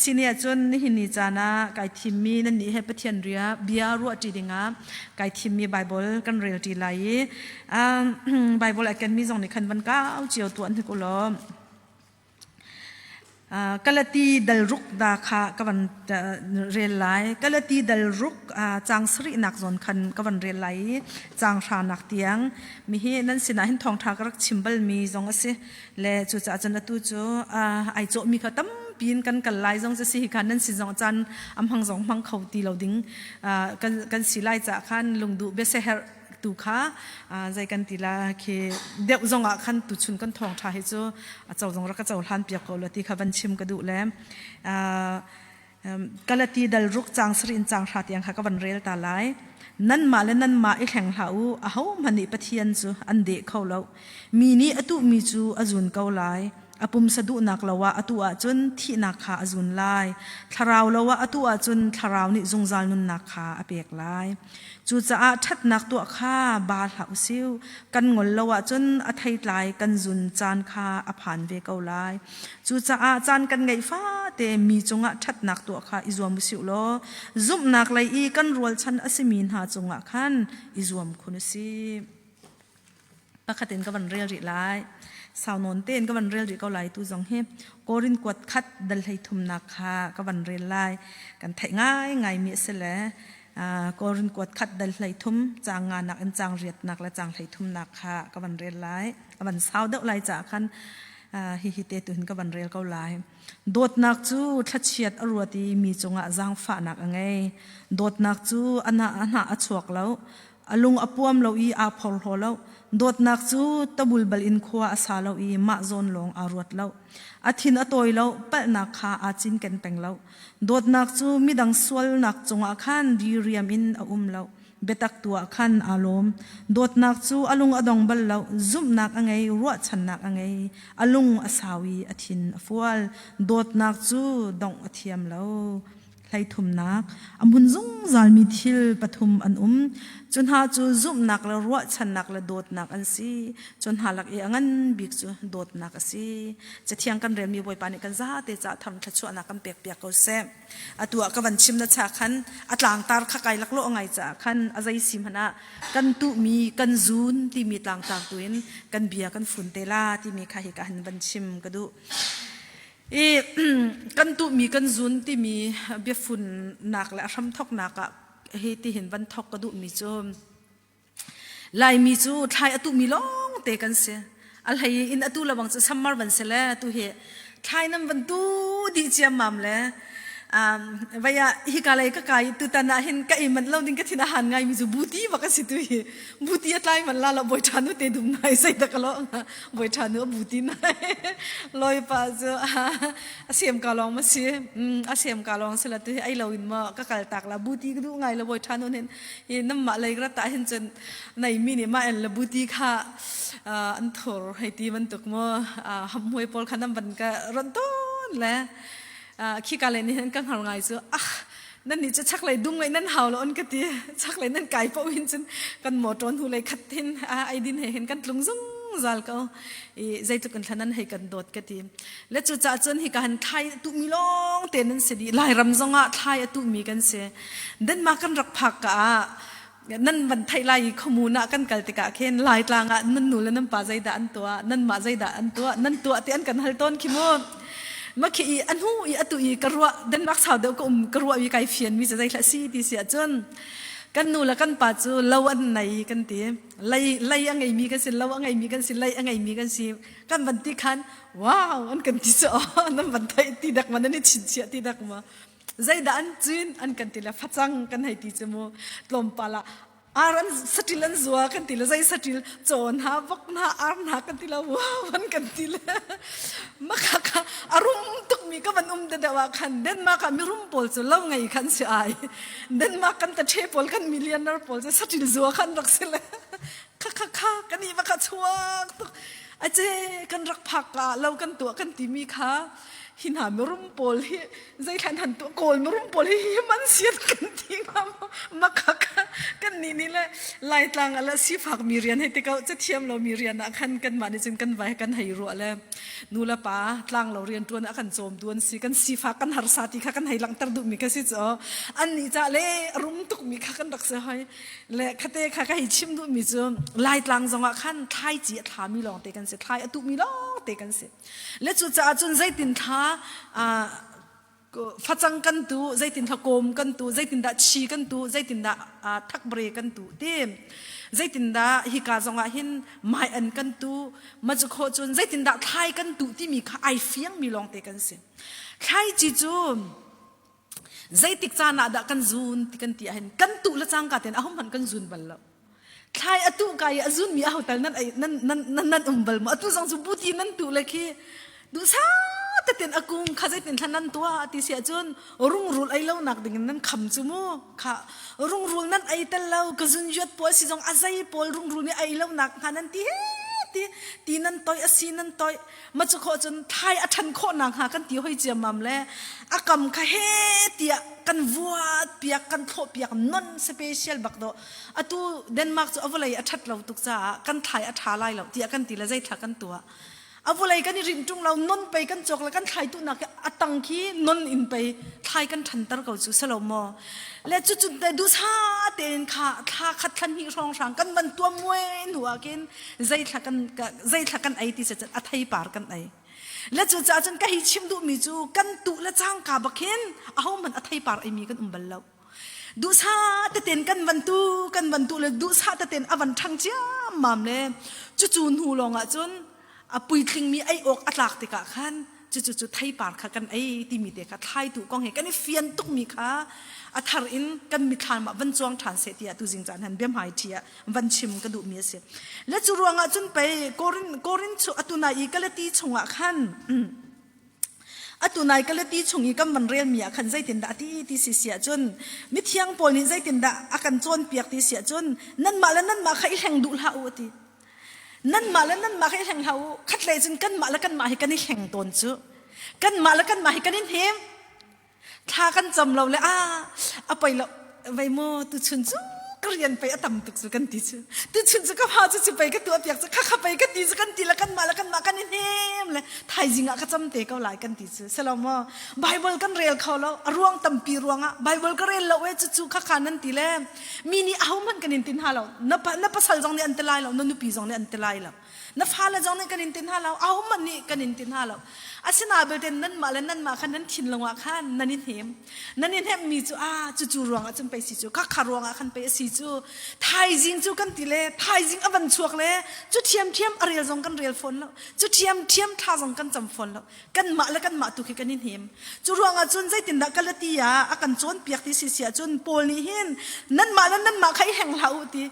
Asini ahcun nihin ni caan ah kai thimmi nannih he Pathian ria bia ruahṭi dingah kai thimmi Bible kan relṭi lai i Bible a kenmi zong nih khan van kau cio tuah hnik u law Galati dal ruk da kha ka van rel lai. Galati dal ruk caang sarihnak zawn khan ka van rel lai i caang hranak tiang mi hi nan sinah hin thawngṭha ka rak chim balmi zong a si. Le cucaah cun atu cu ai cawhmi kha tampi in kan kal lai zong cu si hi kha nan sin zong caan a hmang zong hmang kho ti lo ding kan si lai caah khan lungduh biaseherh tu kha zei kan ti la khi deuh zong ah khan tuchun kan thawngṭha hi cu a co zong rak ka cohlan piak ko la ti kha van chim ka duh le Galati dal ruk caang sarih in caang hra tiang kha ka van rel ta lai. Nanmah le nanmah i hleng hlah u, ahohmanh nih Pathian cu an deh kho lo. Mi nih a tuhmi cu a zun ko lai. A pumsa duhnak lo ah atu ahcun thihnak kha a zun lai. Thlarau lo ah atu ahcun thlarau nih zungzal nunnak kha a pek lai. Cucaah ṭhatnak tuah kha ba hlah u sih. Kan ngol lo ahcun a theitlai kan zun caan kha a phan ve ko lai. Cucaah caan kan ngeih fate mi cungah ṭhatnak tuah kha i zuam u sih law zumhnak lei i kan rualchan a simi hna cungah khan i zuam khun u sih. Pakhat in ka van rel rih lai. Sau nawn tein ka van rel rih ko lai tu zong hi. Korin kuat khat dal hlei thumnak kha ka van rel lai. Kan theih ngai ngai mi a si le Korin kuat khat dal hlei thum caang nga nak in caang riatnak le caang hlei thumnak kha ka van rel lai. A van sau deuh lai caah khan hihi te tu hin ka van rel ko lai. Dawtnak cu thlachiat a ruat i mi cungah zaangfahnak a ngei. Dawtnak cu a hnah a chuak lo. A lung a puam lo i aa phorhlaw lo. Dawtnak cu tabulbal in khua a sa lo i mah zawn lawng aa ruat lo. A thin a tawi lo, palhnak kha aa cinken peng lo. Dawtnak cu midang sualnak cungah khan diriam in a um lo. Biatak tu ah khan aa lawm. Dawtnak cu a lung a dong bal lo, zumhnak a ngei, ruahchannak a ngei. A lung a sau i a thin a fual. Dawtnak cu dongh a thiam lo. Hleithumnak, a hmun zungzalmi thil pathum an um. Cu hna cu zumhnak le ruahchannak le dawtnak an si. Cu hna lak i a ngan bik cu dawtnak a si. Cathiang kan relmi Bawipa nih kan zate caah tham thluachuahnak kan pekpiak ko seh. Atu ah ka van chim na cha khan a tlangtar kha kai laklawh ngai caah khan a zei si hmanh ah kan tuhmi kan zun timi tlangtar tu in kan bia kan fun te la timi kha hi ka han van chim ka duh. I kan tuhmi kan zun timi biafunnak le a hramthawknak ah hi tihin van thawk ka duhmi cu Laimi cu thlai a tuhmi lawng te kan si. A hlei in atu lawang cu summer van si le tu hi thlai nan van tu dih ciammam le vei ah hika lei ka kai tutan ah hin ka ei manh lo ding ka thin a han ngai mi cu buti bak a si tu hi buti a tlai man la lo boi tha nu te dum nai sei da ka lo boi tha nu a buti nai loi pa cu a sem ka long ma si a sem ka long si la tu hi ai lo in ma ka kal tak la buti ka du ngai lo boi tha nu hin hi nam ma lei ra ta hin chun nei mi ni ma en la buti kha an thur hei ti bantuk mo ham hmuai pawl kha nam ban ka ron ton le Khika le nih hin ka hngal ngai cu ah nan nih cu chaklei dum ngai nan hau lo an ka ti chaklei nan kai paoh hin cun kan motor hnu lei khat hin ai din he hin kan tlung zungzal ko i zeitluk in thlan nan hei kan dawt ka ti le cu ca cun hika han thlai a tuhmi lawng te nan si dih Lairam zong ah thlai a tuhmi kan si Denmark kan rak phak ka ah nan van theih lai i khuamun ah kan kal tikah khin Laitlang ah nan nu le nan pa zeidah an tuah nanmah zeidah an tuah nan tuah ti an kan hal tawn khi mu ma khi i a hnu i atu i ka ruah Denmark sau deuh ka um ka ruah i kai fian mi cu zei hlah si ti si ahcun kan nu le kan pa cu lo an nei kan ti lei lei a ngei mi kan si lo a ngei mi kan si lei a ngei mi kan si kan van ti khan wow an kan ti cu nan van theih ti dak ma nan i chinchiah ti dak ma Zeidah an cin an kan ti le facang kan hei ti cu mu tlawmpal ah ar an saṭil an zua kan ti le zei saṭil caw hna vok hna ar hna kan ti le wow an kan ti le maka kha a rum tukmi ka van um deuh ah khan Denmark ah mirum pawl cu lo ngei khan si ai Denmark kan ta ṭhe pawl kan millionaire pawl cu saṭil zua khan rak si le kha kha kha kan i va kha chuak tuk ace kan rak phak ka lo kan tuah kan timi kha hi hna mirum pawl hi zeithlan han tuah kawl mirum pawl hi hi man sian kan ti ngam makha kha. Kan nih nih le Laitlang ah le sifak mi rian hei ti ko cathiam lo mi rian ah khan kanmah nih cun kan vai kan hei ruah le nu le pa tlanglo rian ṭuan ah kan cawmtu an si kan sifak kan harsa ti kha kan hei langhter duhmi kha si cu an nih ca le rum tukmi kha kan rak si hoi le khate kha ka hei chim duhmi cu Laitlang zongah khan thlaici a thlami lawng te kan si thlai a tuhmi lawng te kan si le cucaah cun zeitin thla facang kan tu zeitin kawm kan tu zeitindah chi kan tu zeitindah thakbre kan tu ti zeitindah hika zongah hin mai an kan tu ma cu kho cun zeitindah thlai kan tu timi kha ai fiang mi lawng te kan si thlai chi cu zeitik caan ah dah kan zun ti kan ti ahhin kan tu le cangka ten ahum hman kan zun bal lo thlai atu ka i a zun mi aho tal nan nan nan nan um bal mo atu zong cu buti nan tu le khi duhsa tetin akung kha zeitin thlan nan tua ti si ahcun rungrul ei lo nak ding in nan kham cu mu kha rungrul nan ei tel lo ka zun yuat pawl si zong a zei pawl rungrul nih ei lo nak hnga nan ti he ti ti nan toi asi nan toi ma cu khawh cun thai a ṭhan khawh nak hnga kan ti hoi ciammam le a kam kha he tiah kan vuat piak kan thlawh piak non special bak do atu Denmark cu a vawlei a ṭhat lo tuk caah kan thlai a ṭha lai lo tiah kan ti le zeithla kan tuah a vawlei kan i rinh ṭung lo non pei kan cawk le kan thlai tu nak a tang khi non in pei thlai kan ṭhanter ko cu selo maw le cu cu duhsa tein kha thla khat thla hnih hrawng hrang kan van tuam muai hnu ah khin zeithla kan zeithla kan ei ti se a theipar kan ei le cu caah cun ka hi chim duhmi cu kan tuh le cangka bak hin ahohmanh a theipar eimi kan um bal lo duhsa teten kan van tu kan van tu le duhsa teten a van ṭhang ciammam le cucu hnu lawng ah cun a puitling mi ei awk a tlak tikah khan cucu cu theipar kha kan ei timi te kha thlaitu kong he kan i fian tukmi kha a thar in kan mithlam ah van cuang ṭhan seh tiah tuzing caan han biahmai ṭhi ah van chim ka duhmi a si. Le cu ruangah cun pei Korin Korin chu atunai i Galati chungah khan atu nai Galati chung i kan van relmi ah khan zeitindah a ti ti si si ahcun mithiang Paul nih zeitindah a kan cawnpiak ti si ahcun nanmah le nanmah kha i hleng duh hlah u a ti. Nanmah le nanmah kha i hleng hlah u. Khatlei cun kanmah le kanmah hi kan i hleng tawn cu. Kanmah le kanmah hi kan i hnem. Thla kan cam lo le a a poi lo vei maw tuchun cu ka rian pei a tam tuk cu kan ti cu tuchun cu ka fa cu cu pei ka tuah piak cu kha kha pei ka ti cu kan ti le kanmah le kanmah kan i hnem le thaizing ah ka cam te ko lai kan ti cu selo maw Bible kan rel kho lo a ruang tampi ruangah Bible ka rel lo e cu cu kha kha nan ti le mi nih ahohmanh kan in tin hna lo na na pasal zong nih an ti lai lo na nupi zong nih an ti lai lo na fale zong nih kan in ti hna lo ahohmanh nih kan in ti hna lo asinain belte nanmah le nanmah khan nan thinlung ah khan nan i hnem nan i hnemmi cu a cucu ruangah cun pei si cu khakha ruangah khan pei a si cu thaizing cu kan ti le thaizing a van chuak le cu ṭhiamṭhiam a rel zong kan rel fawn lo cu ṭhiamṭhiam thla zong kan cam fawn lo kanmah le kanmah tu khi kan i hnem cu ruangah cun zeitindah Galati ah a kan cawnpiak ti si si ahcun Paul nih hin nanmah le nanmah kha i hleng hlah u ti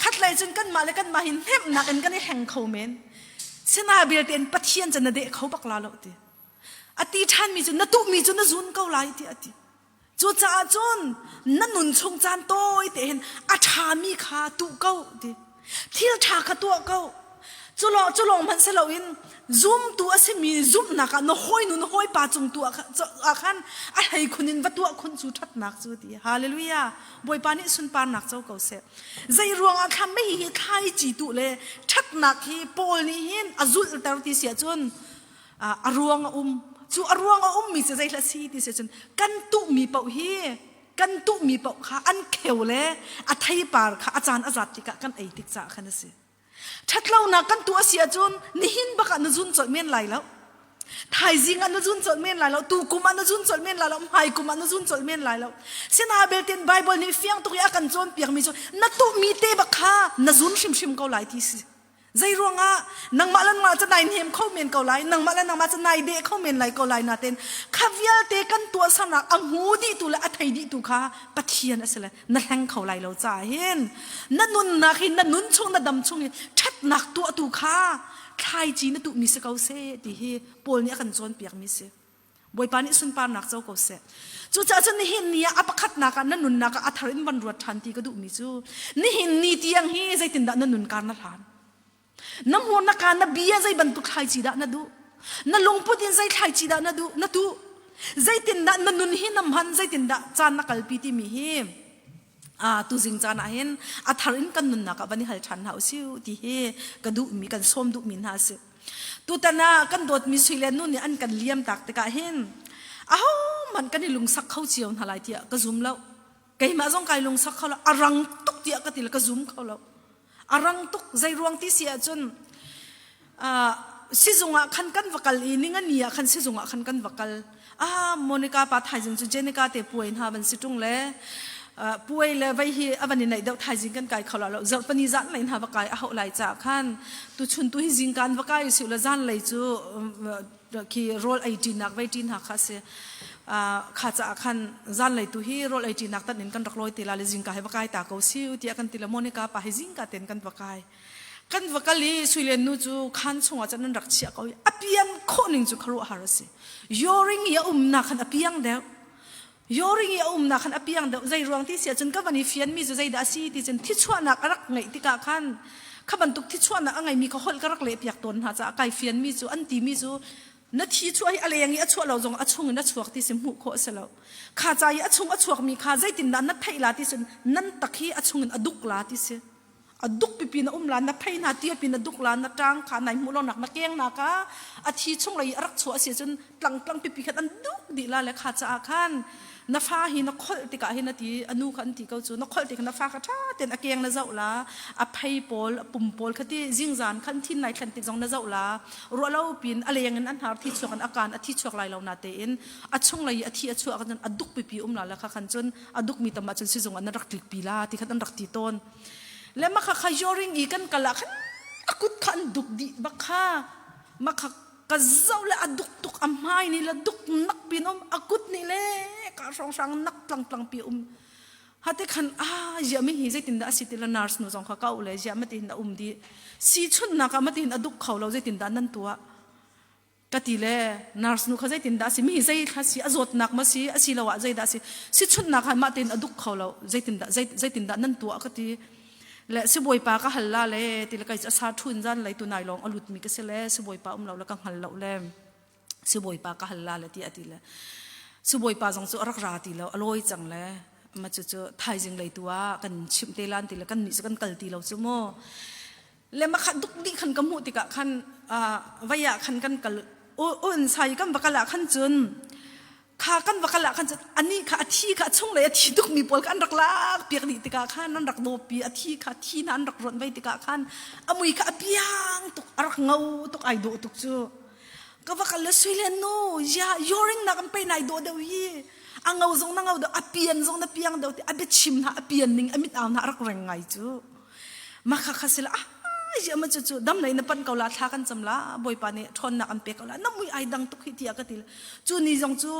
Khatlei cun kanmah le kanmah hi hnemhnak in kan i hleng kho men. Sina belte in Pathian cu na deh kho bak la lo ti. A ti ṭhanmi cu na tuhmi cu na zun ko lai ti a ti. Cucaah cun na nun chung caan tawi te hin a ṭhami kha tuh ko ti. Thil ṭha kha tuah ko. Cu lawng hmanh si loin zumtu a simi zumhnak ah na hawinu na hawipa cung tu ah khan a hlei khun in va tuah khun cu ṭhatnak cu ti. Hallelujah. Bawipa nih sunparnak co ko seh. Zei ruangah thlam mei hi thlaici tu le ṭhatnak hi Paul nih hin a zulhter ti si ahcun a ruang a um. Cu a ruang a ummi cu zei hlah si ti si ahcun kan tuhmi paoh hi kan tuhmi paoh kha an kheu le a theipar kha a caan a zat tikah kan ei tik caah khan a si. Ṭhatlonak kan tuah a si ahcun nihin bak ah na zun colh men lai lo. Thaizing ah na zun colh men lai lo. Tukum ah na zun colh men lai lo. Hmaikum ah na zun colh men lai lo. Sina belte Bible nih fiang tuk i a kan cawnpiakmi cu na tuhmi te bak kha na zun hrimhrim ko lai ti si. Zei ruangah nangmah le nangmah cu nai hnem kho men ko lai, nangmah le nangmah cu nai deh kho men lai ko lai nain kha vialte kan tuahsernak a hmu dihtu le a thei dihtu kha Pathian a si le na hleng kho lai lo caah hin na nunnak hi na nun chung na dam chung hi ṭhatnak tuahtu kha thlaici na tuhmi si ko seh ti hi Paul nih a kan cawnpiakmi si. Bawipa nih sunparnak co ko seh. Cucaah cun nihin ni ah a pakhatnak ah na nunnak ah a thar in van ruat ṭhan ti ka duhmi cu nihin ni tiang hi zeitindah na nun kar na hlan? Na hmur na ka na bia zei bantuk thlaici dah na duh? Na lungput in zei thlaici dah na duh? Na tuh? Zeitindah na nun hi na hman? Zeitindah caan na kalpi timi hi? Tuzing caan ah hin a thar in kan nunnak ah van i hal ṭhan hna usih ti hi ka duhmi kan sawm duhmi hna a si. Tutan ah kan dawtmi sui le nu nih an kan liam tak tikah hin ahohmanh kan i lungsak kho cio hna lai tiah ka zum lo. Keimah zong kai lungsak kho lo. A rang tuk tiah ka ti le ka zum kho lo. A rang tuk zei ruang ti si ahcun sizung ah khan kan va kal i ningani ah khan sizung ah khan kan va kal. Ah Monica pa thaizing cu Jenica te puai hna van si ṭung le puai le vei hi a van i naih deuh thaizing kan kai kho lo zarhpani zan lei hna va kai a hauh lai caah khan tuchun tu hi zingkaan va kai usih la zan lei cu khi rawl ei ṭinak vei ṭi hna kha si kha caah khan zan lei tu hi rawl ei ṭinak tan in kan rak lawi te la le zingka hi va kai ta ko si tiah kan ti le Monica pa hi zingka ten kan va kai. Kan va kal i Suilen nu cu khaan chungah cun an rak chiah ko i a pian khawh ning cu khuaruahhar a si. Yoring i a umnak khan a piang deuh. Yoring i a umnak khan a piang deuh. Zei ruang ti si ahcun ka van i fianmi cu zeidah a si ti cun thichuahnak a rak ngeih tikah khan kha bantuk thichuahnak a ngeimi kha holh ka rak lehpiak tawn hna caah kai fianmi cu an timi cu na thi chuah hi a leng i a chuah lo zong a chung in a chuak ti si hmuh khawh a si lo. Kha ca i a chung a chuakmi kha zeitindah na theih la ti cun nan tak hi a chung in a duk la ti si. A duk pipi na um la na phei na tia pi na duk la na ṭang kha nai hmuh lo nak na keng na ka a thi chung lei a rak chuah si cun tlang tlang pipi khan an duk dih la le kha caah khan na fa hi na kholh tikah hin a ti a nu kha an ti ko cu na kholh tikah na fa kha ṭha tein a keng na zoh la a phei pawl a pum pawl kha ti zingzan khan thin nai thlen tik zong na zoh la ruah lo pin a leng in an har thi chuak in a kaan a thi chuak lai lo na tein a chung lei a thi a chuah khan a duk pipi um la la kha khan cun a duk mi tam ah cun sizung an rak tlik pi la ti khan an rak ti tawn le makha kha yoring i kan kal ah khan a kut kha an duk dih bak kha makha ka zoh le a duk tuk a hmai ni le duk nak pin um a kut ni le ka hrong hrang nak tlang tlang pi um hate khan a zia mi hi zeitin dah asi ti la nurse nu zong kha ka u le zia ma tin a um di si chun nak ah ma tin a duk kho lo zeitin dah nan tua Ka ti le nurse nu kha zeitindah a si mi zei thla si a zawtnak ma si asiloah zeidah a si si chunhnak ah mah tein a duk kho lo zeitindah zeitindah nan tuah ka ti le sibawipa ka hal la le ti le kai a sa thun zan lei tu nai lawng a lut mi ka si le sibawipa um lo le ka hngal lo le sibawipa ka hal la le ti a ti le sibawipa zong cu a rak ra ti lo a lawi cang le ma cu cu thaizing lei tu ah kan chimh te lan ti le kan nih cu kan kal ti lo cu mu Le ma kha duk dih khan ka hmuh tikah khan vai ah khan kan kal un sai kan va kal ah khan cun kha kan va kal ah khan cun ani kha a thi kha a chung lei a thi tuk mi pawl kha an rak lak piak dih tikah khan an rak dawpi a thi kha thi na an rak rawnh vai tikah khan a mui kha a piang tuk a rak ngau tuk ai dawh tuk cu ka va kal le sui le nu ya yoring na kan pe nai dawh deuh hi a ngau zong na ngau deuh a pian zong na piang deuh ti a biachim hna a pian ning a mit au hna a rak reng ngai cu Mah kha kha sila ah ya ma cu cu dam lei na pan ko la thla kan cam la bawipa nih ṭhawnnak an pek ko la na mui ai dang tuk hi tiah ka ti cu ni zong cu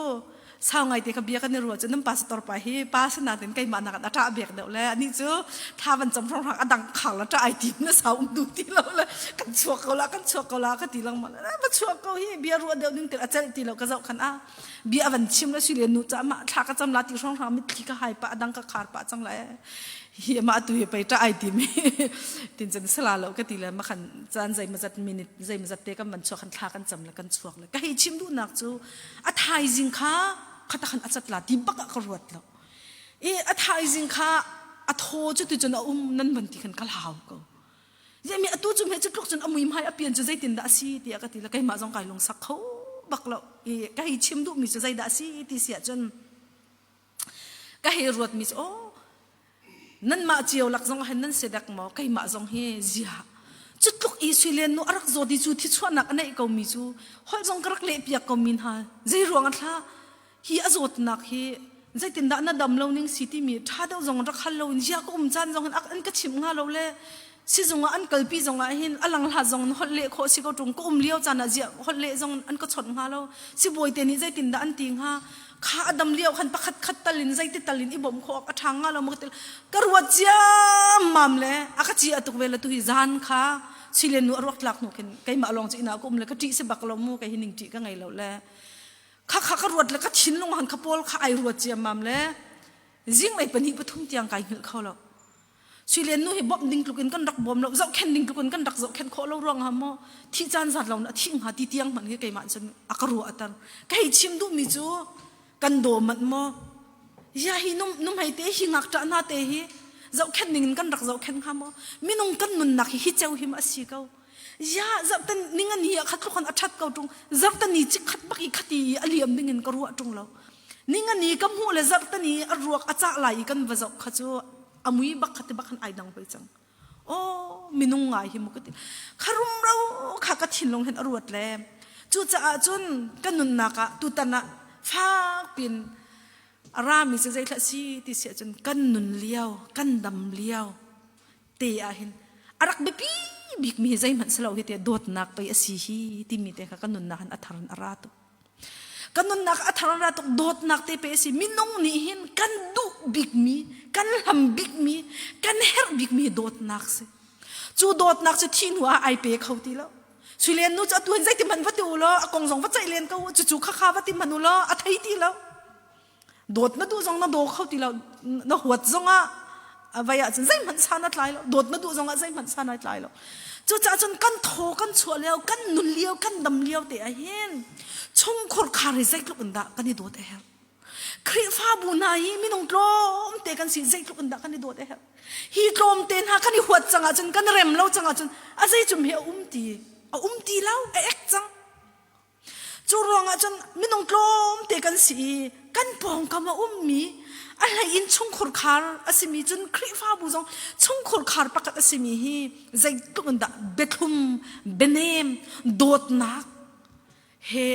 sau ngai te kha bia kan i ruah cu nan pastor pa hi pa sinain keimah nak in a ṭah bek deuh le ani cu thla van cam hrang a dang khang la ṭah ai tim na sau um duh ti lo le kan chuak ko la kan chuak ko la ka ti lengmang va chuak ko hi bia ruah deuh ning til a celh ti lo ka zoh khan a bia van chim la si le nu ca ma thla ka cam la ti hrang hrang mitthli ka hai pa adang ka khar pa cang la hi ma tu hi pei ta ai ti mi tin chan sala lo ka ti le ma khan chan zei ma zat minute zei ma zat te kan van chuak kan thla kan cam le kan chuak le ka hei chim duh nak cu a thaizing kha khata khan a chat la ti bak ah ka ruat lo i a thaizing kha a thaw cu tu cun a um nan van ti khan ka hlau ko Zemi atu cu hme cu tluk cun a mui hmai a pian cu zeitindah a si tiah ka ti le keimah zong kai lungsak kho bak lo i ka hei chim duhmi cu zeidah a si ti si ahcun ka hei ruatmi cu aw nanmah cio lak zong ah hin nan si dek maw keimah zong hi zia cu tluk i suilen nu a rak zawt i cu thichuahnak a neih komi cu holh zong ka rak leh piak komi hna zei ruang a thla Hi a zawtnak hi zeitindah na dam lo ning si timi ṭha deuh zong rak hal lo in zia ka um caan zong in an ka chimh hnga lo le sizung ah an kalpi zong ah hin a lang hlat zong in holh leh khawh si ko ṭung ka um lio caan ah zia holh leh zong an ka chawnh hnga lo sibawi te nih zeitindah an ti hnga kha a dam lio khan pakhat khat tal in zeiti tal in i bawmh khawh awk a ṭha hnga lo maw ka ti ka ruat ciammam le a ka ci a tuk ve le tu hi zan kha silen nu a ruak tlak hnu khin keimah lawng cu inn ah ka um le ka ṭih si bak lo mu kei hi ning ṭih ka ngei lo le Khakha ka ruat le ka thinlung han kha pawl kha ai ruat ciammam le zinglei pahnih pathum tiang kai hngilh kho lo. Suilen nu hi bawmh ding tluk in kan rak bawm lo, zohkhenh ding tluk in kan rak zohkhenh khawh lo ruang ah maw thih caan zat lo na thi hnga ti tiang hmanh hi keimah cun a ka ruah tar. Ka hei chim duhmi cu kan daw manh maw? Ya hi num numhei te hi ngakṭah hna te hi zohkhenh ning in kan rak zohkhenh hnga maw? Minung kan nunnak hi hi ceu him a si ko. Ya zarhten ning ani ah khat tluk a ṭhat ko ṭung. Zarhten i chikkhat bak i khati i a liam ding in ka ruah ṭung lo. Ning ani ka hmuh le zarhten i a ruak a cah lai i kan va zoh kha cu a mui bak kha ti bak khan ai dang hoi cang. Aw minung ngai hi mu ka ti. Kha rumro kha ka thinlung hin a ruat le cucaah cun ka nunnak ah tutan ah fak pin a rami cu zeithlah si ti si ahcun kan nun lio kan dam lio te ah hin a rak biapi bikmi hi zeihmanh si lo hi te dawtnak pei a si hi timi te kha kan nunnak hin a thar in a ra tuk. Kan nunnak a thar ra tuk dawtnak te pe a si minung nih hin kan duh bikmi kan hlam bikmi kan herh bikmi dawtnak si cu dawtnak cu thi hnu ah ai pe kho ti lo Suilen nu cu atu hin zeiti hmanh va ti u law a kong zong va ceih len ko u cucu kha kha va ti hmanh u law a thei ti lo dawt na duh zong na daw kho ti lo na huat zong ah vai ah cun zeihmanh san a tlai lo dawt na duh zong ah zeihmanh san ai tlai lo cucaah cun kan thaw kan chuah lio kan nun lio kan dam lio te ah hin chungkhur khar hi zeitluk in dah kan i dawt a herh Khrihfabu hna hi minung tlawmte kan si zeitluk in dah kan i dawt a herh hi tlawmte hna kan i huat cang ahcun kan rem lo cang ahcun a zeicum hi a um ti a um ti lo a ek cang Cu ruangah cun minung tlawmte kan si i kan pawngkam a ummi a hlei in chungkhur khar a simi cun Khrihfabu zong chungkhur khar pakhat a simi hi zeitluk in dah biathlum bianem dawtnak he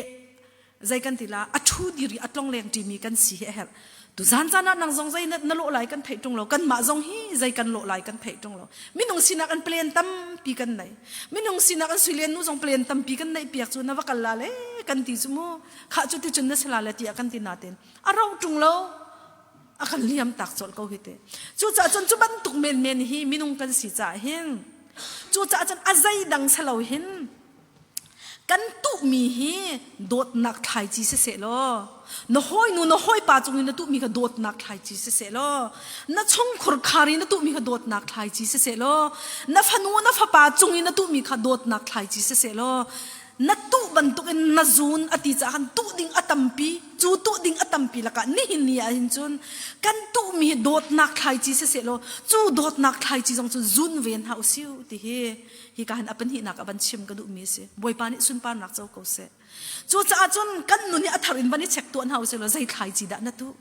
zei kan ti la a ṭhu dir i a tlongleng ṭimi kan si hi a herh. Tuzan caan ah nang zong zei na lawh lai kan theih ṭung lo kanmah zong hi zei kan lawh lai kan theih ṭung lo minung sinak an plan tampi kan nei minung sinak an suilian nu zong plan tampi kan neih piak cu na va kal la le kan ti cu mu khah cu ti cun na si la le tiah kan ti natin a ro ṭung lo a kan liam tak colh ko hi te cucaah cun cu bantuk menmen hi minung kan si caah hin cucaah cun a zei dang selo hin Kan tuhmi hi dawtnak thlaici siseh law, na hawinu na hawipa cung i na tuhmi kha dawtnak thlaici siseh law, na chungkhur khar i na tuhmi kha dawtnak thlaici siseh law, na fanu na fapa cung i na tuhmi kha dawtnak thlaici siseh law, na tuh bantukin na zun a ti caah khan tuh ding a tampi cu tuh ding a tampi lakah nihin ni ah hin cun kan tuhmi hi dawtnak thlaici siseh law cu dawtnak thlaici zong cu zun ve hna usih ti hi Hika hin a pahnihnak a van chim ka duhmi a si. Bawipa nih sunparnak co ko seh. Cucaah cun kan nun hi a thar in van i check tuah hna usih law zei thlaici dah na tuh?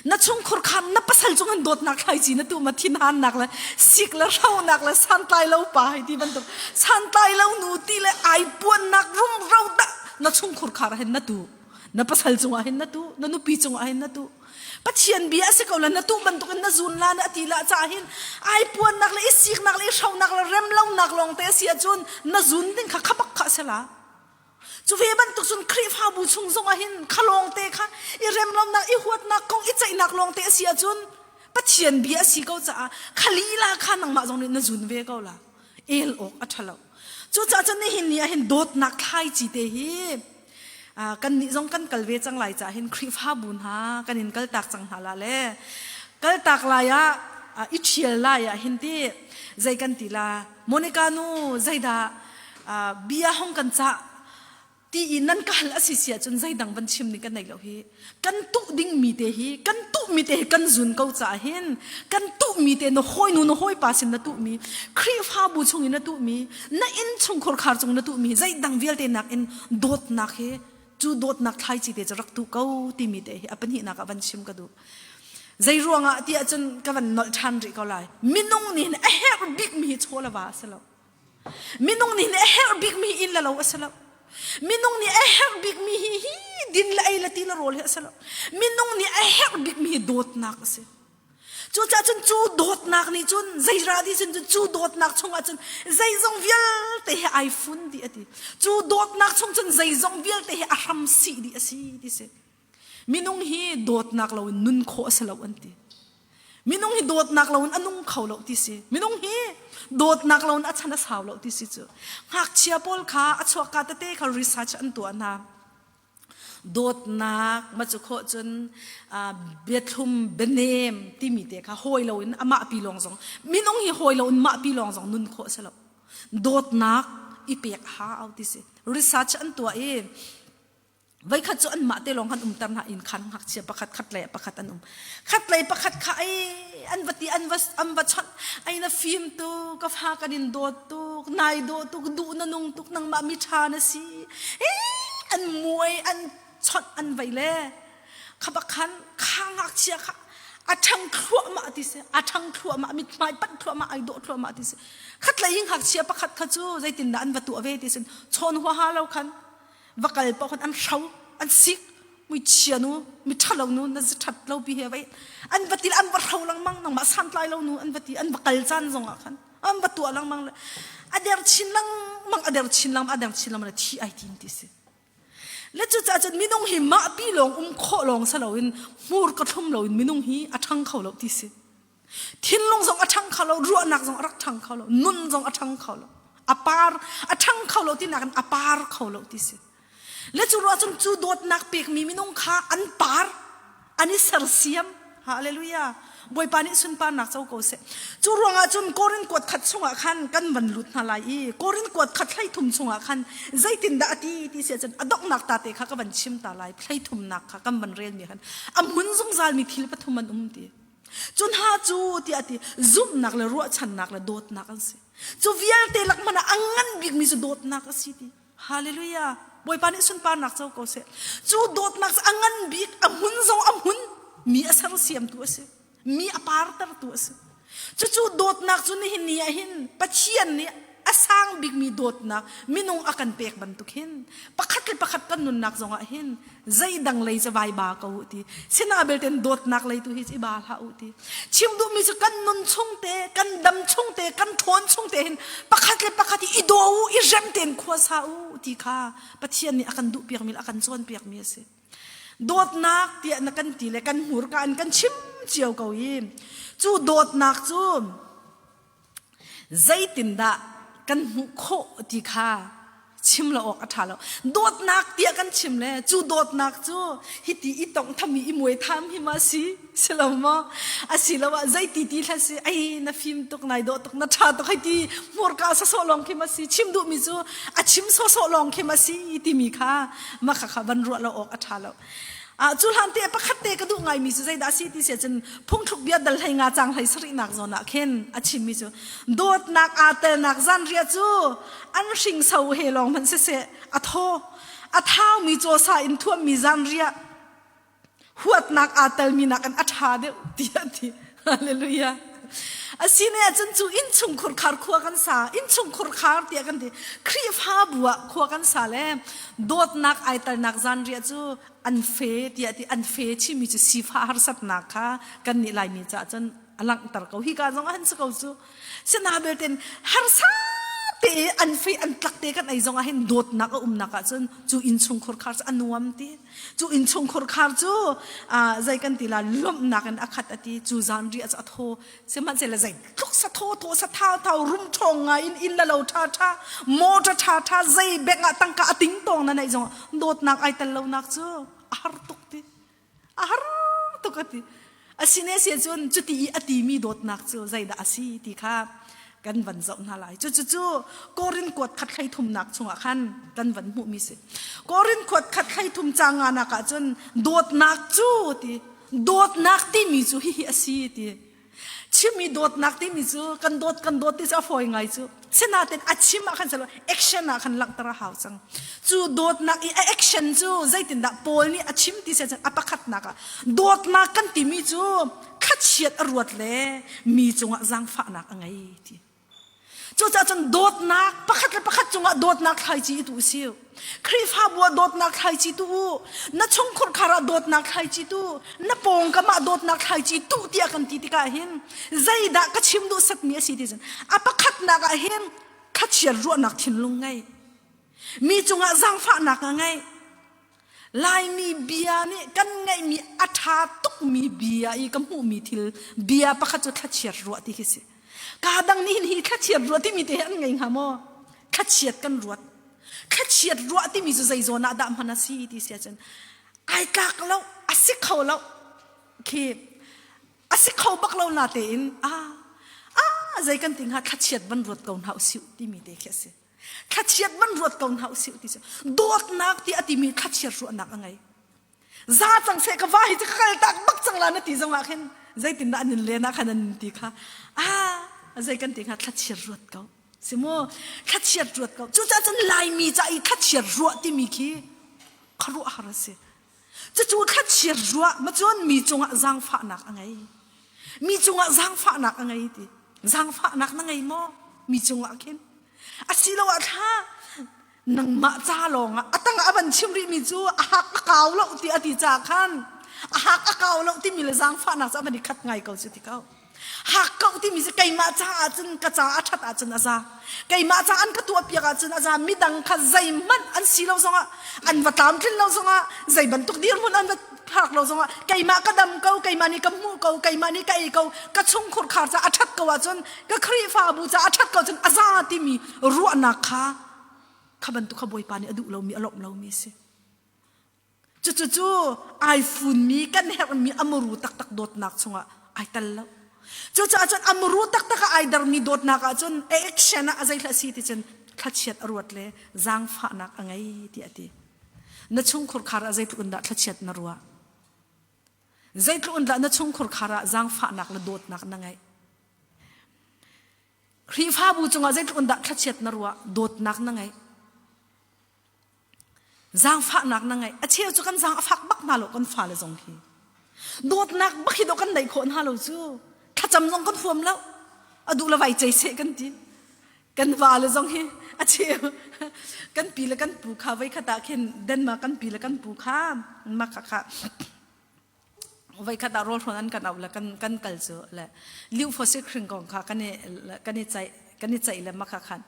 Na chungkhur khan na pasal cung in dawtnak thlaici na tuh ma thinhannak le sik le hronak le santlai lo pa hei ti bantuk santlai lo nu ti le ai puannak rumro dah na chungkhur khar hin na tuh na pasal cungah hin na tuh na nupi cungah hin na tuh Pathian bia a si ko le na tuh bantukin na zun la na ti la caah hin ai puannak le i siknak le i hronak le remlonak lawng te a si ahcun na zun ding kha khabak kha a si la cu ve bantuk cun Khrihfabu chung zong ah hin kha lawng te kha i remlonak i huatnak kong i ceihnak lawng te a si ahcun Pathian bia a si ko caah kha lila kha nangmah zong nih na zun ve ko la el awk a ṭha lo cucaah cun nihin ni ah hin dawtnak thlaici te hi kan nih zong kan kal ve cang lai caah hin Khrihfabu hna kan in kaltak cang hna la le kaltak lai ah i ṭhial lai ah hin ti zei kan ti la Monica nu zeidah bia hong kan cah ti i nan ka hal a si si ahcun zeidang van chim ning kan nei lo hi kan tuh ding mi te hi kan tuh mi te hi kan zun ko caah hin kan tuh mi te na hawinu na hawipa sin na tuh mi Khrihfabu chung in na tuh mi na inn chungkhur khar cung na tuh mi zeidang vialte nak in dawtnak hi cu dawtnak thlaici te cu rak tuh ko timi te hi a pahnihnak ah van chim ka duh zei ruangah ti ahcun ka van nolh ṭhan rih ko lai minung nih hin a herh bik mi hi chaw le va a si lo Minung nih a herh bikmi inn le lo a si lo. Minung nih a herh bikmi hi hi din le ei le ti le rawl hi a si lo. Minung nih a herh bikmi hi dawtnak a si. Cucaah cun cu dawtnak nih cun zeira di cun cu dawtnak chungah cun zeizong vialte hi ai fun dih a ti. Cu dawtnak chung cun zeizong vialte hi a hram sih dih a si ti si. Minung hi dawtnak loin nun khawh a si lo an ti. Minung hi dawtnak loin a nung kho lo ti si. Minung hi dawtnak loin a chan a sau lo ti si cu. Ngakchia pawl kha a chuakka tete kha research an tuah hna. Dawtnak ma cu khawh cun biathlum bianem timi te kha hawi loin amah pi lawng zong minung hi hawi loin mah pi lawng zong nun khawh a si lo. Dawtnak i pek hau ti si. Research an tuah i. Voikhat cu anmah te lawng han umter hna inn khan ngakchia pakhat khat lei ah pakhat an um. Khat lei pakhat kha ai an va ti an va an va chawnh ai na fim tuk ka fa kan in dawt tuk nai dawh tuk duh na nung tuk nangmah mi ṭha na si an muai an chawnh an vei le kha bak khan kha ngakchia kha a ṭhang thluahmah ti si a ṭhang thluahmah mithmai panh thluahmah ai dawh thluahmah ti si khatlei ngakchia pakhat kha cu zeitindah an va tuah ve ti sin chawn huaha lo khan va kal paoh khan an hro an sik muichia nu mi ṭhalo nu na ṭhat lo pi he vai an va ti an va hro lengmang nangmah santlai lo nu an va ti an va kal caan zong ah khan an va tuah lengmang le a der chin lengmang a der chin lengmang a der chin lengmang le thi ai tin ti si le cucaah cun minung hi mah pi lawng um khawh lawng si loin hmur ka thlum loin minung hi a ṭhang kho lo ti si Thinlung zong a ṭhang kho lo, ruahnak zong a rak ṭhang kho lo, nun zong a ṭhang kho lo. A par a ṭhang kho lo tinak in a par kho lo ti si. Le cu ruah cun cu dawtnak pekmi minung kha an par, an i sersiam. Hallelujah. Bawipa nih sunparnak co ko seh. Cu ruangah cun Korin kuat khat chungah khan kan van lut hna lai i Korin kuat khat hleithum chungah khan zeitindah a ti ti si ahcun a donghnak ta te kha ka van chim ta lai. Hleithumnak kha kan van relmi khan a hmun zungzalmi thil pathum an um ti. Cu hna cu tiah a ti zumhnak le ruahchannak le dawtnak an si. Cu vialte lak hmanh ah a ngan bikmi cu dawtnak a si ti. Hallelujah. Bawipa nih sunparnak co ko seh. Cu dawtnak cu a ngan bik, a hmun zong a hmun, mi a sersiamtu a si. Mi a partertu a si. Cucu dawtnak cu nihin ni ah hin Pathian nih a sang bikmi dawtnak minung a kan pek bantuk hin pakhat le pakhat kan nunnak zongah hin zeidang lei cu vai ba ko u ti sina belte dawtnak lei tu hi i ba hlah u ti chim duhmi cu kan nun chung te kan dam chung te kan ṭhawn chung te hin pakhat le pakhat i daw u i rem tein khua sa u ti kha Pathian nih a kan duh piakmi le a kan cawn piakmi a si dawtnak tiah na kan ti le kan hmurka in kan chim cio ko i cu dawtnak cu zeitindah kan hmuh khawh ti kha chim lo awk a ṭha lo. Dawtnak tiah kan chim le cu dawtnak cu hiti i tongh thami i muai tham hi ma si si lo maw asiloah zeiti ti hlah si ai na fim tuk nai dawh tuk na ṭha tuk hei ti hmurka sawsawh lawng khi ma si chim duhmi cu a chim sawsawh lawng khi ma si timi kha mah kha kha van ruah lo awk a ṭha lo. Ah cu hlan te pakhat te ka duh ngaimi cu zeidah a si ti si ahcun phungthluk bia dal hlei nga cang hlei sarihnak zawn ah khin a chimmi cu dawtnak aa telnak zanriah cu an hringso he lawng hmanh siseh a thaw a thaumi cawsa in thuammi zanriah huatnak aa telmi nakin a ṭha deuh tiah a ti hallelujah Asine ahcun cu innchungkhur khar khua kan sa innchungkhur khar tiah kan ti Khrihfabu ah khua kan sa le dawtnak ai talnak zanriah cu an fe tiah ti an fe chimi cu sifah harsatnak kha kan nih Laimi caah cun a langhter ko hi ka zong ah han si ko cu sina belten harsa te an fe an tlak te kan ei zong ah hin dawtnak a umnak ah cun cu innchungkhur khar cu a nuam ti Cu innchungkhur khar cu zei kan ti la lawmhnak in a khat a ti cu zan riah cu a thaw sihmanhsehlaw zei tluk sa thaw thaw sa thau thau rum ṭhawng ngai in inn le lo ṭha ṭha motor ṭha ṭha zei bek ah tangka a ting tawng na neih zong dawtnak ai tel lonak cu a har tuk ti a har tuk a ti Asine si cun cuti i a timi dawtnak cu zeidah a si ti kha kan van zoh hna lai. Cucu cu Korin kuat khat hlei thumnak chungah khan kan van hmuhmi si. Korin kuat khat hlei thum caang nganak ah cun dawtnak cu ti dawtnak timi cu hihi a si ti chimmi dawtnak timi cu kan dawt kan dawt ti cu a fawi ngai cu. Sinain a chim ah khan action ah khan langhter a hau cang. Cu dawtnak i a action cu zeitindah Paul nih a chim ti cun a pakhatnak ah dawtnak kan timi cu thlachiat a ruat le mi cungah zaangfahnak a ngei ti. Cucaah cun dawtnak pakhat le pakhat cungah dawtnak thlaici i tu si. Khrihfabu ah dawtnak thlaici tu u. Na chungkhur khar ah dawtnak thlaici tu. Na pawngkam ah dawtnak thlaici tu tiah kan ti tikah hin zeidah ka chim duh satmi a si ti cun a pakhatnak ah hin thlachiat ruahnak thinlung ngei. Mi cungah zaangfahnak a ngei. Laimi bia nih kan ngeihmi a ṭha tukmi bia i ka hmuhmi thil bia pakhat cu thlachiat ruah ti khi si. Kaa dang nih hin hi thlachiat ruah timi te hi an ngei hnga maw? Thlachiat kan ruat. Thlachiat ruah timi cu zei zawn ah dah hman a si ti si ahcun ai tlak lo, a si kho lo. Khi a si kho bak lo na tein ah ah zei kan ti hnga thlachiat van ruat ko hna usih timi te khi a si. Thlachiat van ruat ko hna usih ti cu dawtnak ti a timi thlachiat ruahnak a ngei. Za cang seh ka va hi cu ka kal tak bak cang la na ti zong ah khin zeitindah an in len ah khan an ti kha ah zei kan ti kha thlachiat ruat ko. Si mu thlachiat ruat ko. Cucaah cun Laimi ca i thlachiat ruah timi khi khuaruahhar a si. Cucu thlachiat ruah ma cun mi cungah zaangfahnak a ngei. Mi cungah zaangfahnak a ngei ti. Zaangfahnak na ngei maw? Mi cungah khin. Asiloah thla nangmah ca lawngah a tangah a van chim rihmi cu a hak a kau lo ti a ti caah khan a hak a kau lo timi le zaangfahnak cu a van i khat ngai ko cu ti ko. Hakkauh timi cu keimah caah cun ka ca a ṭhat ahcun a za. Keimah ca an ka tuahpiak ahcun a za. Midang kha zeihmanh an si lo zongah, an va tlamtlin lo zongah, zei bantuk dirhmun an va phak lo zongah, keimah ka dam ko, keimah nih ka hmuh ko, keimah nih ka ei ko, ka chungkhur khar ca a ṭhat ko ahcun, ka Khrihfabu ca a ṭhat ko ahcun a za timi ruahnak kha kha bantuk kha Bawipa nih a duh lomi, a lawmh lomi a si. Cucu ai funmi kan herhmi a muru taktak dawtnak chungah ai tel lo. Cucaah cun a muru taktak ah ai dermi dawtnak ahcun a action ah a zeihlah si ti cun thlachiat a ruat le zaangfahnak a ngei ti a ti. Na chungkhur khar ah zeitluk in dah thlachiat na ruah? Zeitluk in dah na chungkhur khar ah zaangfahnak le dawtnak na ngeih? Khrihfabu cungah zeitluk in dah thlachiat na ruah, dawtnak na ngeih? Zaangfahnak na ngeih. A cheu cu kan zaang a fak bak hna lo kan fale zong hi. Dawtnak bak hi dawh kan neih khawh hna lo cu. Thlacam zong kan huam lo. A duh le vai cei seh kan ti. Kan vale zong hi a cheu kan pi le kan pu kha voi khat ah khin Denmark kan pi le kan pu kha mak kha kha voikhat ah rawlhrawn an kan auh le kan kan kal cu le liu fosik hring kong kha kan i kan i ceih kan i ceih le makha khan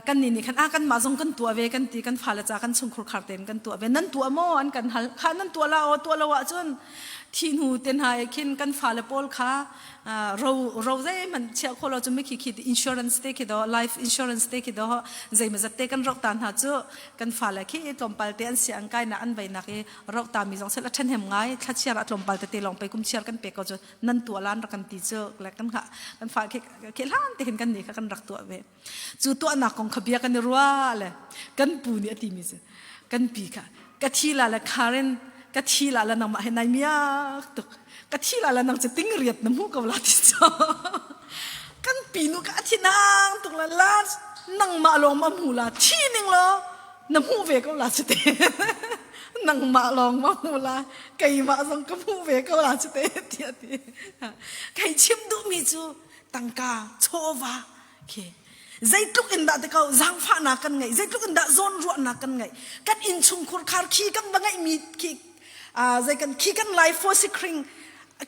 kan nih nih khan ah kan mah zong kan tuah ve kan ti kan fale ca kan chungkhur khar tein kan tuah ve nan tuah maw an kan hal kha nan tuah la aw tuah lo ahcun thi hnu te hna e khin kan fale pawl kha ro ro zeihmanh chiah kho lo cu mi khi khi insurance te khi do life insurance te khi do zeimazat te kan rok ta hna cu kan fale khi tlawmpal te an si an kai na an veinak i rohtami zong sel a ṭhahnem ngai thlachiar a tlawmpal tete lawng pei kum chiar kan pe ko cu nan tuah lan rak kan ti cu le kan hngah kan fa khi khi hlan te hin kan nih kha kan rak tuah ve cu tuahnak kong kha bia kan i ruah le kan pu nih a timi cu kan pi kha ka thi la le kharin ka thi la le nangmah he nai miak tuk ka thi la le nang cu ting riat na hmu ko la ti cu kan pi nu ka thi nang tuk la la nangmah lawng ma hmu la thi ning law na hmuh ve ko la cu te nangmah lawng ma hmu la keimah zong ka hmuh ve ko la cu te tiah ti kai chim duhmi cu tangka chawva khi zeitluk in dah te ko zaangfahnak kan ngeih zeitluk in dah zawnruahnak kan ngeih kan innchungkhur khar khi kan va ngeihmi khi zei kan khi kan lai fosikring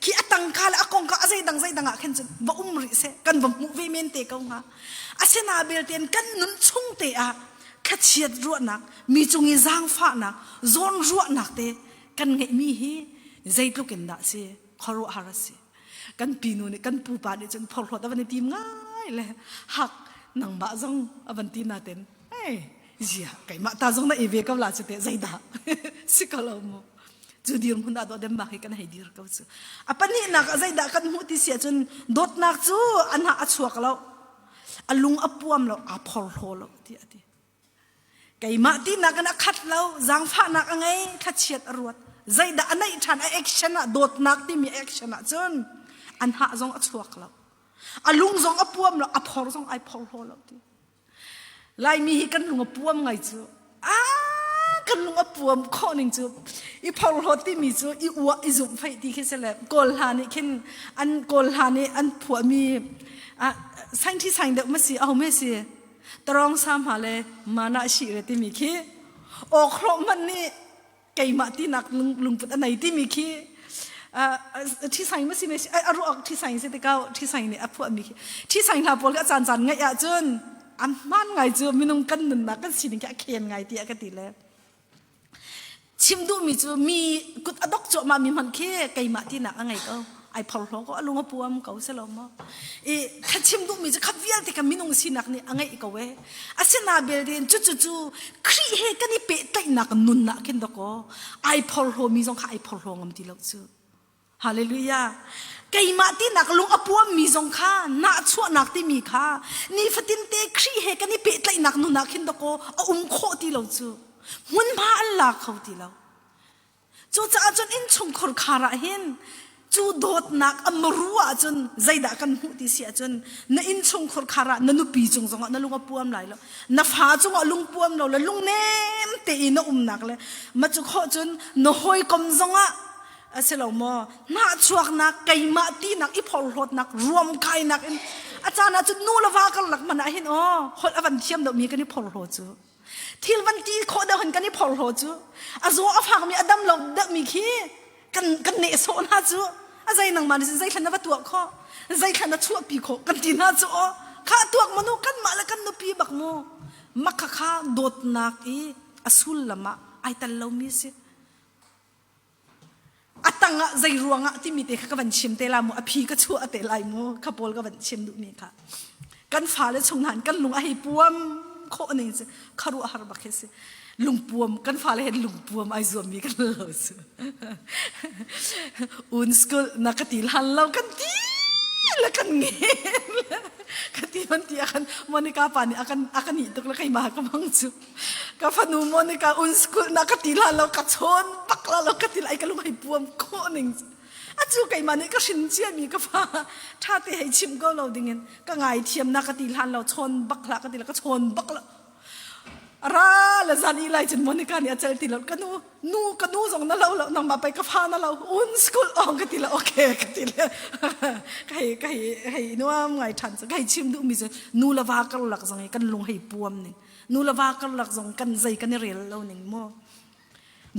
khi a tangka le a kongka a zeidang zeidang ah khin cun va um rih seh kan va hmuh ve men te ko hnga asina belten kan nun chung te ah thlachiat ruahnak mi cung i zaangfahnak zawn ruahnak te kan ngeihmi hi zeitluk in dah si khuaruahhar a si kan pinu nih kan pupa nih cun phorhlawt a van i tim ngai le hak nangmah zong a van ti naten ei zia keimah ta zong na i ve ko la cu te zeidah si ko lo mu cu dirhmun ah dawt mak hi kan hei dir ko cu a pahnihnak ah zeidah kan hmuh ti si ahcun dawtnak cu an ha a chuak lo a lung a puam lo aa phorhlaw lo ti a ti keimah tinak in a khat lo zaangfahnak a ngei thlachiat a ruat zeidah a neih ṭhan a action ah dawtnak timi action ah cun an hah zong a chuak lo a lung zong a puam lo a phor zong ai phorhlaw lo ti Laimi hi kan lung a puam ngai cu. Ah, kan lung a puam khawh ning cu. I phorhlawt timi cu i uah i zumh feih ti khi si le Kawl hla nih khin an Kawl hla nih an phuahmi ah saing thi saing deuh ma si aho me si tarong sa hma le mana shi re timi khi awkhrawh hmanh nih keimah tinak lungput a nei timi khi ṭhisaing ma si me a ruak ṭhisaing si tikau ṭhisaing nih a phuahmi khi ṭhisaing hla pawl khi a caan caan ngaih ahcun an hmaan ngai cu minung kan nunnak kan sining khi a khen ngai tiah ka ti le chim duhmi cu mi kut a dok cuahmah mi hmanh khi keimah tinak a ngei ko ai phorhlaw ko a lung a puam ko si lo maw i kha chim duhmi cu kha vialte kha minung sinak nih a ngeih ko e asina belte cu cu cu Khrih he kan i pehtlaihnak nun ah khin dakaw ai phorhlaw mi zong kha ai phorhlaw ngam ti lo cu Hallelujah. Keimah tinak lung a puammi zong kha nahchuahnak timi kha nifatin te Khrih he kan i pehtlaihnak nun ah khin dakaw a um khawh ti lo cu. Hmunhma an la kho ti lo. Cucaah cun innchungkhar khar ah hin cu dawtnak a maru ahcun zeidah kan hmuh ti si ahcun na innchungkhar khar ah na nupi cung zongah na lung a puam lai lo na fa cungah lung puam lo le lungnem tein na umnak le ma cu khawh cun na hawikom zongah a si lo maw hnahchuaknak keimah tinak i phorhlawtnak ruamkainak in a caan ah cun nu le va karlak man ah hin aw holh a van thiam deuhmi kan i phorhlaw cu Thil van ti khawh deuh hin kan i phorhlaw cu. A zaw a fakmi a dam lo deuhmi khi kan kan nehsawh hna cu. A zei nangmah nih zei thlan na va tuah khawh, zei thlan na chuahpi khawh kan ti hna cu aw. Kha tuak manu kanmah le kan nupi bak mu. Makha kha dawtnak i a sullam ah ai tel lomi si. A tang ah zei ruangah timi te kha ka van chim te la mu a phi ka chuah te lai mu kha pawl ka van chim duhmi kha kan fale chung hnan kan lung a hei puam khawh ning cu kharuah har bak hi si lungpuam kan fale hen lungpuam ai zuam mi kan lo su un school na ka ti hlan lo kan ti la kan nge ka ti man ti akan Monica pa nih akan akan hi tuk la keimah ka mang cu Ka fanu Monica un school na ka ti la lo ka chawn bak la lo ka ti lai ka lung hei puam khawh ning acu keimah nih ka hrin cia mi ka fa tha te hei chim ko lo ding in ka ngai thiam na ka ti hlan lo chawn bak la ka ti la ka chawn bak la ra la zan i lai cun Monica nih a cel ti lo ka nu nu ka nu zong na lo lo nangmah pei ka fa na lo un school ong ka ti la okay ka ti le ka hei ka hei hei nuam ngai than ka hei chim duh mi cu nu la va karlak zong i kan lung hei puam ning nu le va karlak zong kan zei kan i rel lo ning mu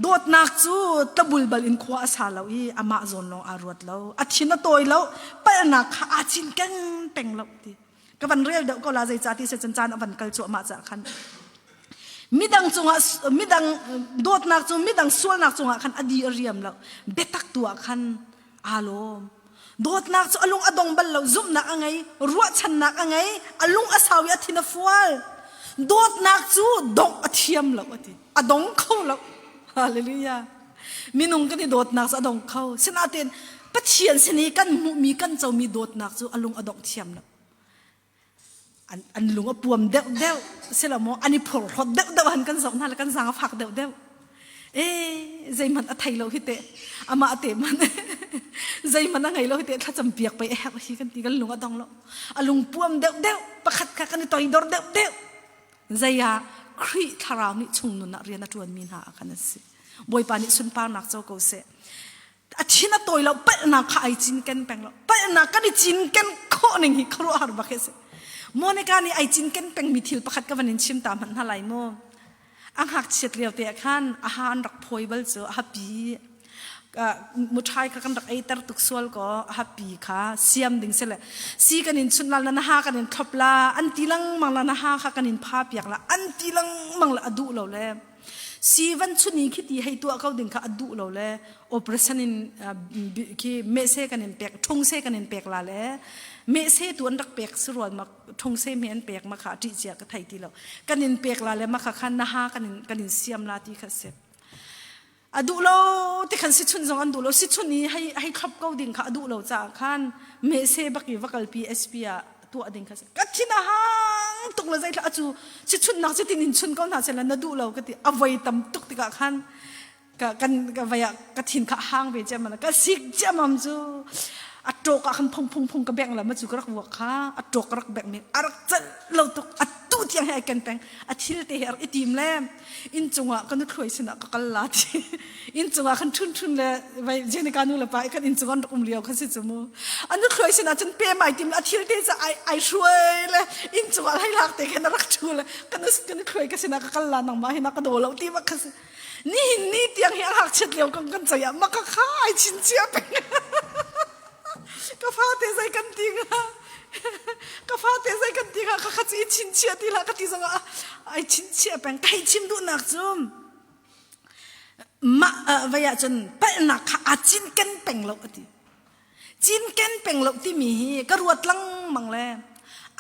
dawtnak cu tabulbal in khua a sa lo i amah zawn lawng aa ruat lo a thin a tawi lo palhnak kha aa cinken peng lo ti ka van rel deuh ko la zei ca ti se cun caan a van kal cuahmah ca khan midang cungah midang dawtnak cu midang sualnak cungah khan a di a riam lo biatak tu ah khan aa lawm Dawtnak cu a lung a dong bal lo, zumhnak a ngei, ruahchannak a ngei, a lung a sau i a thin a fual. Dawtnak cu dongh a thiam lo a ti. A dong kho lo. Hallelujah. Minung kan i dawtnak cu a dong kho. Sinain Pathian sin i kan hmuhmi kan comi dawtnak cu a lung a dongh thiam lo. An, an lung a puam deuh deuh silo maw an i phorhlawt deuh deuh han kan zoh hna le kan zang a fak deuh deuh e zeihmanh a thei lo hi teh amah te man zeihmanh a ngei lo hi teh thlacam piak pei a herh hi kan ti kan lung a dong lo a lung puam deuh deuh pakhat kha kan i toidor deuh deuh zei ah Khrih thlarau nih chung nun ah rian a ṭuanmi hna ah khan an si Bawipa nih sunparnak co ko seh a thin a tawi lo palhnak kha ai cinken peng lo palhnak kan i cinken khawh ning hi khuaruahhar bak hi si Monica nih ai cinken pengmi thil pakhat ka van in chim ta hmanh hna lai mu a ngakchiat lio te ah khan a ha an rak phawi bal cu a hapi muṭhai kha kan rak eiter tuk sual ko a hapi kha siam ding si le si kan in chunh la na ha kan in thlop la an ti lengmang la na ha kha kan in pha piak la an ti lengmang la a duh lo le Si van chun i khiti hei tuah ko ding kha a duh lo le operation in khi mehse kan in pek ṭhung se kan in pek la le mehse tu an rak pek si rual ma ṭhung se me an pek ma kha ṭih cia ka thei ti lo kan in pek la le ma kha khan na ha kan in kan in siam la ti kha si a duh lo ti khan si chun zong an duh lo si chun i hei hei thlop ko ding kha a duh lo caah khan mehse bak i va kalpi SP ah tuah ding kha ka thin a hang tuk le zeithla acu si chunnak cu tin in chun ko hna sela na duh lo ka ti a voi tam tuk tikah khan ka kan ka vai ah ka thin kha hang ve chiam ka sik chiamam cu a ṭawk ah khan phung phung phung ka bengh la ma cu ka rak vuak kha a ṭawk ka rak bengh mi a rak celh lo tuk a tu tiang he ai ken peng a thil te he a rak i tim le inn cungah ka nuthlawi sinah ka kal la ti inn cungah khan ṭhun ṭhun le vai Jenica nu le pa i kan inn cung an rak um lio kha si cu mu a nuthlawi sinah cun pem ai tim a thil te cu ai ai hruai le inn cungah hleihlak te khan a rak ṭhu le ka nu ka nuthlawi ka sinah ka kal la nangmah hi na ka daw lo ti bak kha si nihin ni tiang hi a ngakchiat lio kan kan ceih ah maka kha ai chin chia peng ka fate zei kan ti nga ka fate zei kan ti nga ka kha ci chin chia ti la ka ti zong ah ai chin chia peng kai chim duhnak cu mah vai ah cun palhnak kha a cinken peng lo ati cinken peng lo timi hi ka ruat lengmang le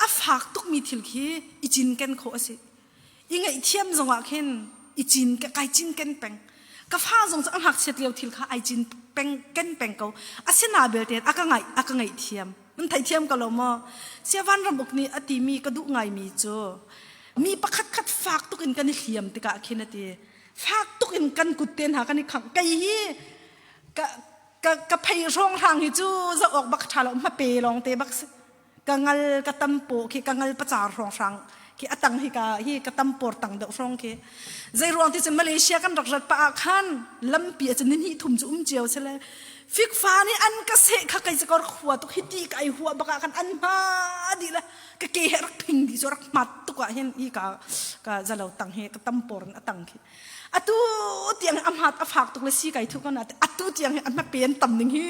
a fak tukmi thil khi i cinken khawh a si i ngaihthiam zongah khin i cin kai cinken peng. Ka fa zong cu a ngakchiat lio thil kha ai cin peng ken peng ko. Asina belte a ka ngaih a ka ngaihthiam. Nan theithiam ko lo maw? Sia vanram uk nih a timi ka duh ngaimi cu mi pakhat khat fak tuk in kan i hliam tikah khin a ti. Fak tuk in kan kut te hna kan i khangh. Kei hi ka ka ka phei hrawng hrang hi cu zoh awk bak ṭha lo hmape lawng te bak si. Ka ngal ka tampo khi ka ngal pacar hrawng hrang khi atang hi ka hi ka tampor tang deuh hrawng khi zei ruang ti cun Malaysia kan rak rat pa ah khan lampi ah cun ni hnih thum cu um cio sile fikfa nih an ka seh kha kai cu ka rak hua tuk hi ti ka ai hua bak ah khan an hma dih le ka ke he rak phing dih cu rak hmat tuk ah hin hi ka ka zalo tang hi ka tampor in atang khi atu tiang a hmat a fak tuk le si kai thu ko na atu tiang hi a hma pen tam ning hi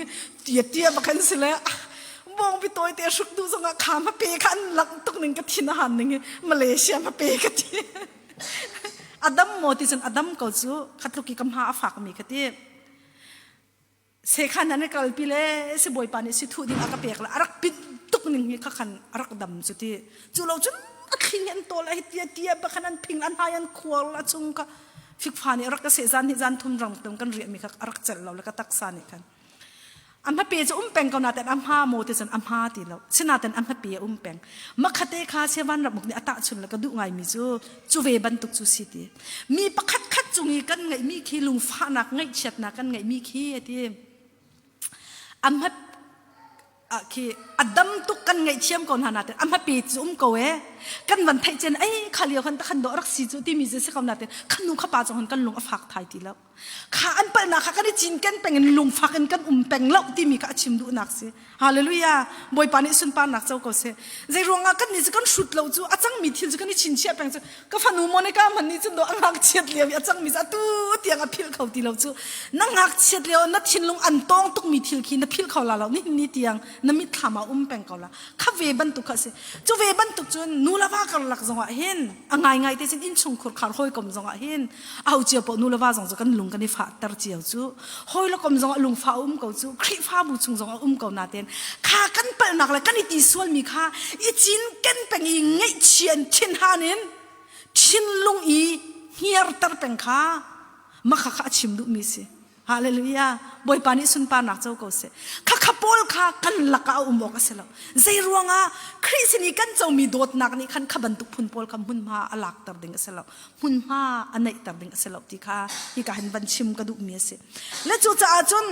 tia tia bakhan si le bong bi toi te hruk du zong ah kha ma pe kha an lang tuk ning ka thin a han ning hi Malaysia ma pe ka ti adam mo ti cun adam ko cu khatluki kam ha a fak mi ka ti Sekhan an i kalpi le sibawipa nih si thuh ding a ka pek le a rak pit tuk ning hi kha khan a rak dam cu ti. Cu lo cun a thling an tawl a hi tia tia bakhan an phing an hai an khual a chung kha fikfa nih a rak ka seh zan hi zan thum rang tum kan riah mi kha a rak celh lo le ka taksa nih khan a hmape cu um peng ko naten a hma maw ti cun a hma ti lo sinaten a hmape a um peng makhate kha sevan ramuk nih a tahchun le ka duh ngai mi cu cu ve bantuk cu si ti Mi pakhat khat cung i kan ngeihmi khi lungfahnak ngaihchiatnak kan ngeihmi khi a ti. A hmat khi a dam tuk kan ngaihthiam ko hna natin a hmape cu um ko e kan van theih cen ei kha lio khan khan dawh rak si cu timi cu si ko natin khan nu kha pa cong kan lung a fak thai ti lo kha an palhnak kha kan i cinken peng in lungfak in kan um peng lo timi kha a chim duhnak si Hallelujah. Bawipa nih sunparnak co ko seh. Zei ruangah kan nih cu kan hrut lo cu a cangmi thil cu kan i chinchiah peng cu ka fanu Monica man nih cun do a ngakchiat lio i a cangmi cu atu tiang a philh kho ti lo cu na ngakchiat lio na thinlung an tawng tukmi thil khi na philh kho la lo nihin ni tiang na mitthlam ah um peng ko la kha ve bantuk kha si cu ve bantuk cun nu le va karlak zongah hin a ngaingai te cun innchungkhur khar hawikom zongah hin aho cio paoh nu le va zong cu kan lung kan i fahter cio cu hawi le kom zong ah lungfah a um ko cu Khrihfabu chung zong a um ko nain kha kan palhnak le kan i ti sualmi kha i cinken peng i ngaihchian thinhan in thinlung i hniarter peng kha makha kha a chim duhmi si Hallelujah. Bawipa nih sunparnak co ko seh. Khakha pawl kha kan lakah a um awk a si lo. Zei ruangah Khrih sin i kan comi dawtnak nih khan kha bantuk phun pawl kha hmunhma a lakter ding a si lo. Hmunhma a neihter ding a si lo ti kha hika hin van chim ka duhmi a si. Le cucaah cun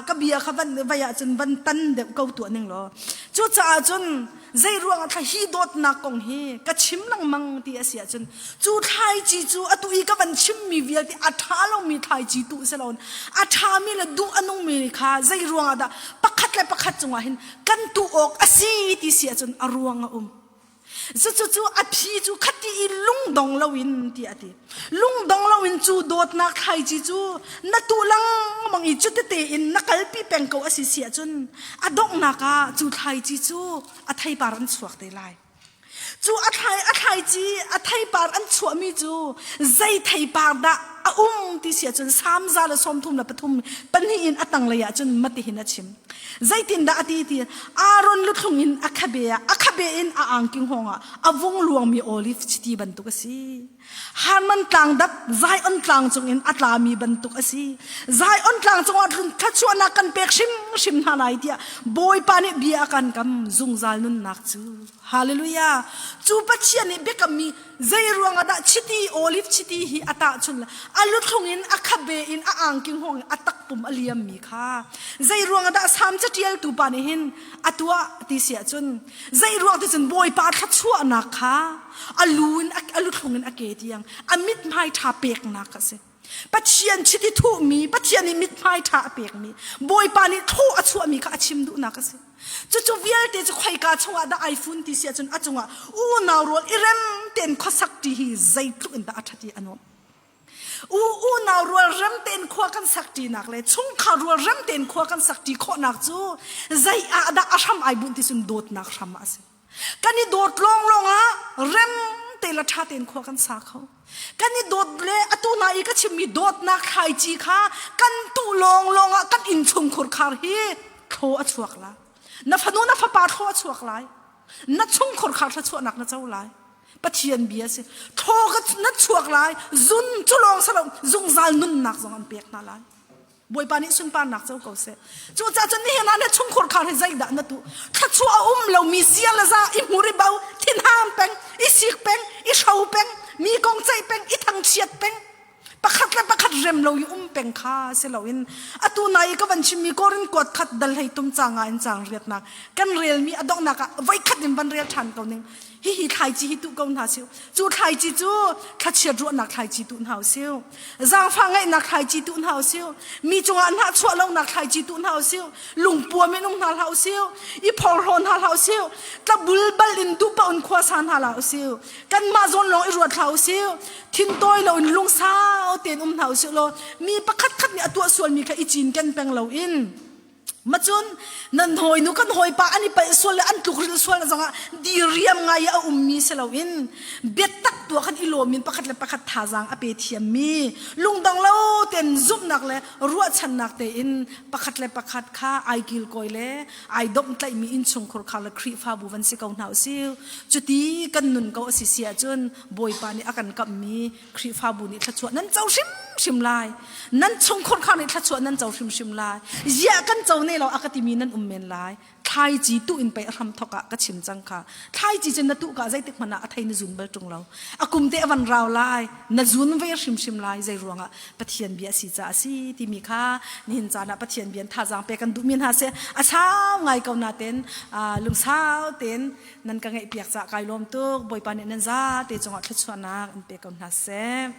ka bia kha van vai ahcun van tan deuh ko tuah ning law. Cucaah cun zei ruangah thla hi dawtnak kong hi ka chim lengmang ti a si ahcun cu thlaici cu atu i ka van chimmi vialte a ṭha lomi thlaici tuh si loin a ṭhami le duh a nungmi kha zei ruangah dah pakhat le pakhat cungah hin kan tuh awk a si ti si ahcun a ruang a um. Cucu a phi cu khati i lungdong loin ti a ti. Lungdong loin cu dawtnak thlaici cu na tuh lengmang i cutete in na kalpi peng ko a si si ahcun a donghnak ah cu thlaici cu a theipar an chuak te lai. Cu a thlai a thlaici a theipar an chuahmi cu zei theipar dah a um ti si ahcun samza le 33 pahnih in a tanglei ahcun matihin a chim. Zeitindah a ti ti Aaron luthlung in a khabe ah a khabe in a angki hngawng ah a vung luangmi olive chiti bantuk a si. Harmon tlang dap Zion tlang cungin a tlami bantuk a si. Zion tlang cungah thluachuahnak kan pek hrimhrim hna lai tiah Bawipa nih bia a kan kam zungzal nunnak cu. Hallelujah. Cu Pathian nih biakammi zei ruangah dah chiti olive chiti hi a tahchun le a luthlung in a khabe in a angki hngawng in a takpum a liammi kha zei ruangah dah Salm catialtu pa nih hin a tuah ti si ahcun zei ruang ti cun Bawipa thluachuahnak kha a lu in a luthlung in a ke tiang a mithmai ṭha peknak a si. Pathian chiti thuhmi, Pathian nih mithmai ṭha a pekmi, Bawipa nih thaw a chuahmi kha a chim duhnak a si. Cucu vialte cu khoika chungah dah ai fun ti si ahcun a cungah unau rual i rem tein khuasak ṭi hi zeitluk in dah a ṭhat i a nuamh. U unau rual rem tein khua kan sak ṭinak le chungkhar rual rem tein khua kan sak ṭi khawhnak cu zei ah dah a hram ai bunh ti cun dawtnak hram ah a si. Kan i dawt lawnglawng ah rem te le ṭha tein khua kan sa kho. Kan i dawt le atu na i ka chimmi dawtnak thlaici kha kan tuh lawnglawng ah kan innchungkhur khar hi thlaw a chuak la. Na fanu na fapa thlaw a chuak lai. Na chungkhur khar thluachuahnak na co lai. Pathian bia si. Thaw ka na chuak lai, zun cu lawng si lo, zungzal nunnak zong an pek hna lai. Bawipa nih sunparnak co ko seh. Cucaah cun nihin ah na chungkhur khar hi zeidah na tuh? Thluachuah a um lomi zia le za i hmur i bo, thinhang peng, i sik peng, i hro peng, mi kong ceih peng, i thangchiat peng, pakhat le pakhat rem lo i um peng kha si loin atu na i ka van chimmi Korin kuat khat dal hlei tum canga in cang riatnak kan relmi a donghnak ah voikhat in van rel ṭhan ko ning. Hihi thlaici hi tuh ko hna siu. Cu thlaici cu thlachiat ruahnak thlaici tuh hna usih. Zaangfah ngaihnak thlaici tuh hna usih. Mi cungah hnahchuah lonak thlaici tuh hna usih. Lungpuam in um hna hlah usih. I phorhlaw hna hlah usih. Tlabul bal in duhpaoh in khua sa hna hlah usih. Kanmah zawn lawng i ruat hlah usih. Thintawi loin lungsau tein um hna usih law mi pakhat khat nih a tuah sualmi kha i cinken peng loin Macun nan hawinu kan hawipa an i palh sual le an tlukrilh sual zongah diriam ngai i a ummi si loin biatak tuah khan i lawm in pakhat le pakhat thazaang a pe thiammi lungdong lo tein zumhnak le ruahchannak tein pakhat le pakhat kha ai kilkawi le ai domhtlaihmi innchungkhur kha le Khrihfabu van si ko hna usih. Cuti kan nun ko a si si ahcun Bawipa nih a kan kamhmi Khrihfabu nih thluachuah nan co hrimhrim lai. Nan chungkhur kha nih thluachuah nan co hrimhrim lai. Ziah kan co ne lo a ka timi nan um men lai. Thlaici tuh in pei a hram thok ah ka chim cang kha. Thlaici cu na tuh ka zeitik hmanh ah a thei na zun bal ṭung lo. A kum te a van rau lai. Na zun ve hrimhrim lai. Zei ruangah Pathian bia si ca a si timi kha nihin caan ah Pathian bia in thazaang pek kan duhmi hna seh. A sau ngai ko nain lungsau tein nan ka ngaihpiak caah kai lawm tuk. Bawipa nih nan zate cungah thluachuahnak in pe ko hna seh.